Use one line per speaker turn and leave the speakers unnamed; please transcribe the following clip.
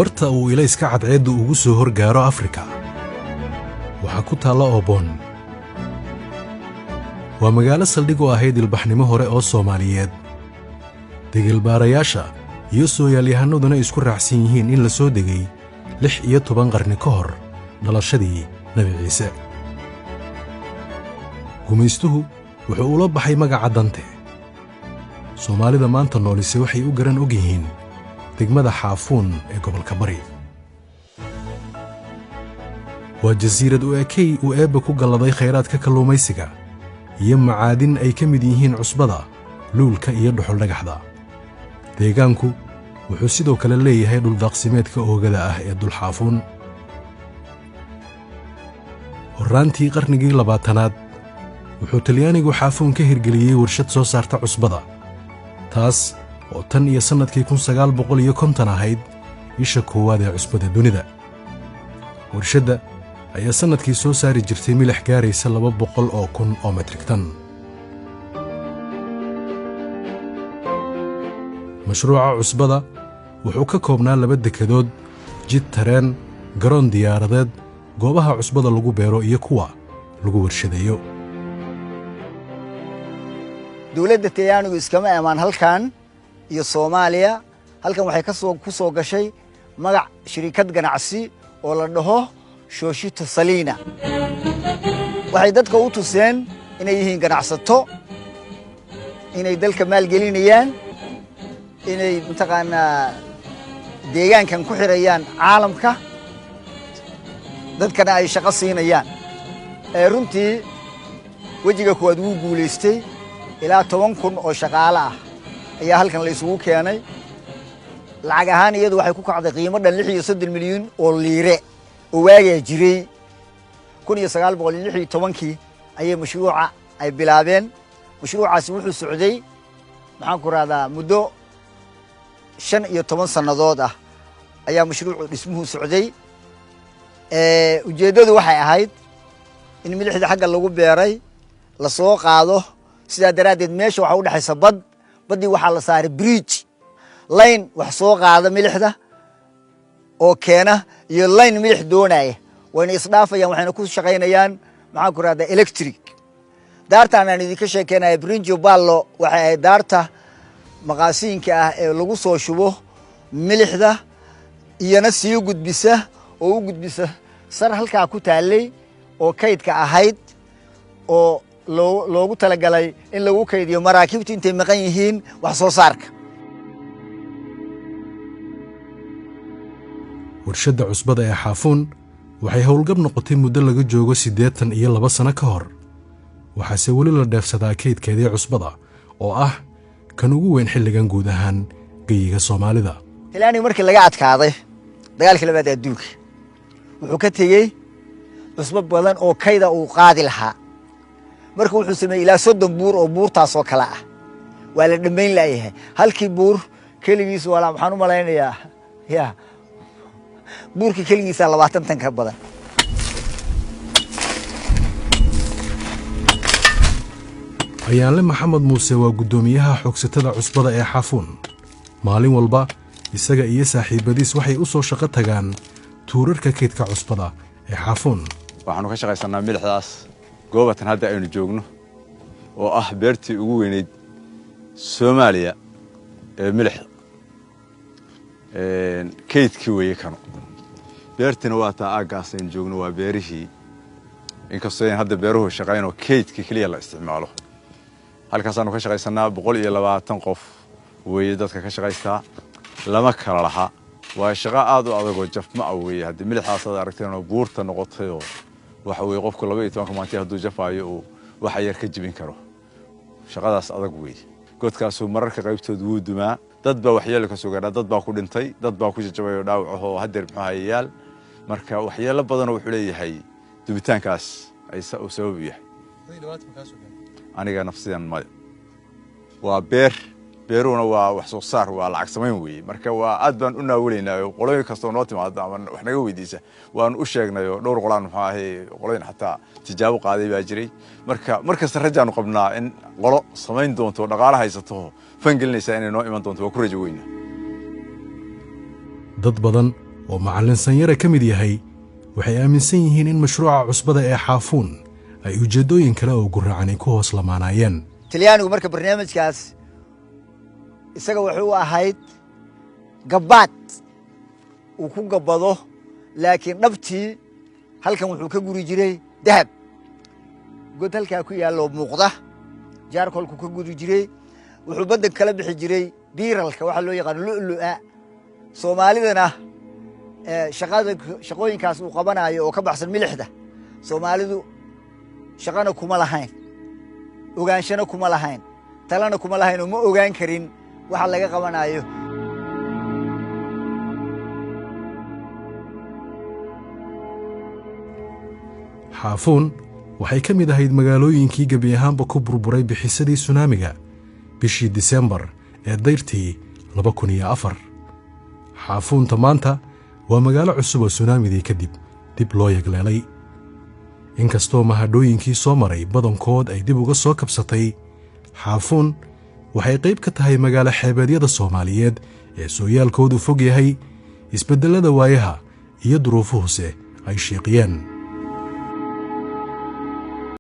Barta uu ilayska cadceeddu ugu soo horgaaro Afrika waxaa ku taalla Oboon. Waa magaalo saldhig u ahayd ilbaxnimo hore oo Soomaaliyeed, degelbaarayaasha iyo sooyaalyahanaduna isku raacsan yihiin in la soo degay 16 qarni ka hor dhalashadii Nebi Ciise. Gumaystuhu wuxuu ula baxay magaca Dante. Soomaalida maanta noolise waxay u garan og yihiin degmada Xaafuun ee gobolka Bari. Waa jasiirad u ekay uu Eebbe ku galladay khayraadka kalluumaysiga iyo macaadin ay ka mid yihiin cusbada, luulka iyo dhuxuldhagaxda. Deegaanku wuxuu sidoo kale leeyahay dhuldaaqsimeedka oogada ah ee Dulxaafuun. Horraantii qarnigii 20aad wuxuu Talyaanigu Xaafuun ka hirgeliyey warshad soo saarta cusbada, taas oo tan iyo sannadkii 1950 ahayd isha koowaad ee cusbada dunida. Warshadda ayaa sannadkii soo saari jirtay milix gaaraysa 200,000 oo metrik tan. Mashruuca cusbada wuxuu ka koobnaa laba dekedood, jid tareen, garoon diyaaradeed, goobaha cusbada lagu beero iyo kuwa lagu warshadeeyo.
Dowladda Talyaanigu iskama imaan halkan iyo Soomaaliya. Halkan waxay kasoo ku soo gashay magac shirikad ganacsi oo la dhaho Shoshito Salina. Waxay dadka u tuseen inay yihiin ganacsato, inay dalka maalgelinayaan, inay mataqaanaa deegaankan ku xirayaan caalamka, dadkana ay shaqo siinayaan. Runtii wejiga kuwaad wuu guulaystay. Ilaa 10,000 oo shaqaale ah ayaa halkan la isugu keenay. Lacag ahaan iyadu waxay ku kacday qiimo dhan 36 milyuun oo liire oo waagaa jiray. 1916kii ayay mashruuca ay bilaabeen. Mashruucaasi wuxuu socday, maxaan ku rahdaa, muddo 15 sannadood ah ayaa mashruucu dhismuhu socday. Ujeeddadu waxay ahayd in milixda xagga lagu beeray lasoo qaado. Sidaa daraaddeed meesha waxaa u dhexaysa bad. Baddii waxaa la saaray bridge, line wax soo qaada milixda oo keena iyo line milix doonaya wayna isdhaafayaan, waxayna ku shaqaynayaan, maxaan ku rahdaa, electric. Daartaan aan idinka sheekeynaya, Brinjo Ballo, waxay ahayd daarta maqaasiinka ah ee lagu soo shubo milixda, iyana sii gudbisa oo u gudbisa sar halkaa ku taallay oo kaydka ahayd oo loogu talagalay in lagu kaydiyo maraakiibtu intay maqan yihiin wax soo saarka.
Warshadda cusbada ee Xaafuun waxay howlgab noqotay muddo laga joogo 82 sano ka hor, waxaase weli la dheefsadaa kaydkeedii cusbada oo ah kan ugu weyn xilligan guud ahaan geyiga Soomaalida.
Talyaaniga markii laga adkaaday dagaalkii labaad ee adduunka, wuxuu ka tegey cusbo badan oo kayda uu qaadi lahaa. Marka wuxuu sameeyey ilaa 30 buur oo buurtaasoo kale ah. Waa la dhammayn laayahay. Halkii buur keligiis walaa waxaan u malaynayaa ya buurka keligiisaa 20 tan ka badan.
Ayaanle Maxamed Muuse waa guddoomiyaha xoogsatada cusbada ee Xaafuun. Maalin walba isaga iyo saaxiibbadiis waxay u soo shaqo tagaan tuurarka kaydka cusbada ee Xaafuun.
Waxaanu ka shaqaysannaa milixdaas goobatan hadda aynu joogno oo ah beertii ugu weynayd Soomaaliya ee milixda. Kaydkii weeye kano, beertiina waa taa aaggaas aynu joogno, waa beerihii. Inkastoo ayn hadda beeruhu shaqaynoo kaydkii keliya la isticmaalo, halkaasaanu ka shaqaysannaa. 120 qof weeye dadka ka shaqaystaa, lama kala laha. Waa shaqo aad u adagoo jafma ah weeye. Haddii milixdaas aad aragteenoo buurta noqotayoo waxa weeye qofku 12ka maanti hadduu jafaayo uu waxa yar ka jibin karo. Shaqadaas adag weeye. Godkaasu mararka qaybtood wuu dumaa, dad baa waxyeelo ka soo gaadhaa, dad baa ku dhintay, dad baa ku jajabay oo dhaawac ahoo haddeer muxuu hayayaal. Marka waxyeelo badanoo wuxuu leeyahay dumitaankaas ay uu sabab u yahay. Aniga nafsidan maya. Waa beer, beeruhuna waa wax soo saar, waa lacag samayn weeye. Marka waa aad baan u naawelaynaa oo qolooyin kastoo noo timaada ama wax naga weydiisa waanu u sheegnay oo dhowr qolaan muxuu ahay qolooyin xataa tijaabo qaaday baa jiray. Marka mar kasta rajaanu qabnaa in qolo samayn doonto, dhaqaale haysato, fangelinaysaa inay noo iman doonto. Waa ku rajo weyna.
Dad badan oo macallin Sanyare ka mid yahay, waxay aaminsan yihiin in mashruuca cusbada ee Xaafuun ay ujeeddooyin kale oo gurracan ay ku hoos lamaanaayeen.
Talyaanigu marka barnaamijkaas isaga wuxuu u ahayd gabbaad uu ku gabbado, laakiin dhabtii halkan wuxuu ka guri jiray dahab. God halkaa ku yaalloo muuqda jaarkolku ka guri jiray. Wuxuu baddan kala bixi jiray pearl-ka, waxaa loo yaqaano lu'lu'a. Soomaalidana shaqada, shaqooyinkaas uu qabanayo oo ka baxsan milixda, Soomaalidu shaqana kuma lahayn, ogaanshana kuma lahayn, talana kuma lahayn, oo ma ogaan karin waxa laga qabanayo.
Xaafuun waxay ka mid ahayd magaalooyinkii gebi ahaanba ku burburay bixisadii sunaamiga bishii Disembar ee dayrtii 2004. Xaafuunta maanta waa magaalo cusub oo sunaamidii kadib dib loo yagleelay. Inkastoo mahadhooyinkii soo maray badankood ay dib uga soo kabsatay, Xaafuun waxay qayb ka tahay magaalo xeebeedyada Soomaaliyeed ee sooyaalkoodu fog yahay, isbeddellada waayaha iyo duruufuhuse ay shiiqiyeen.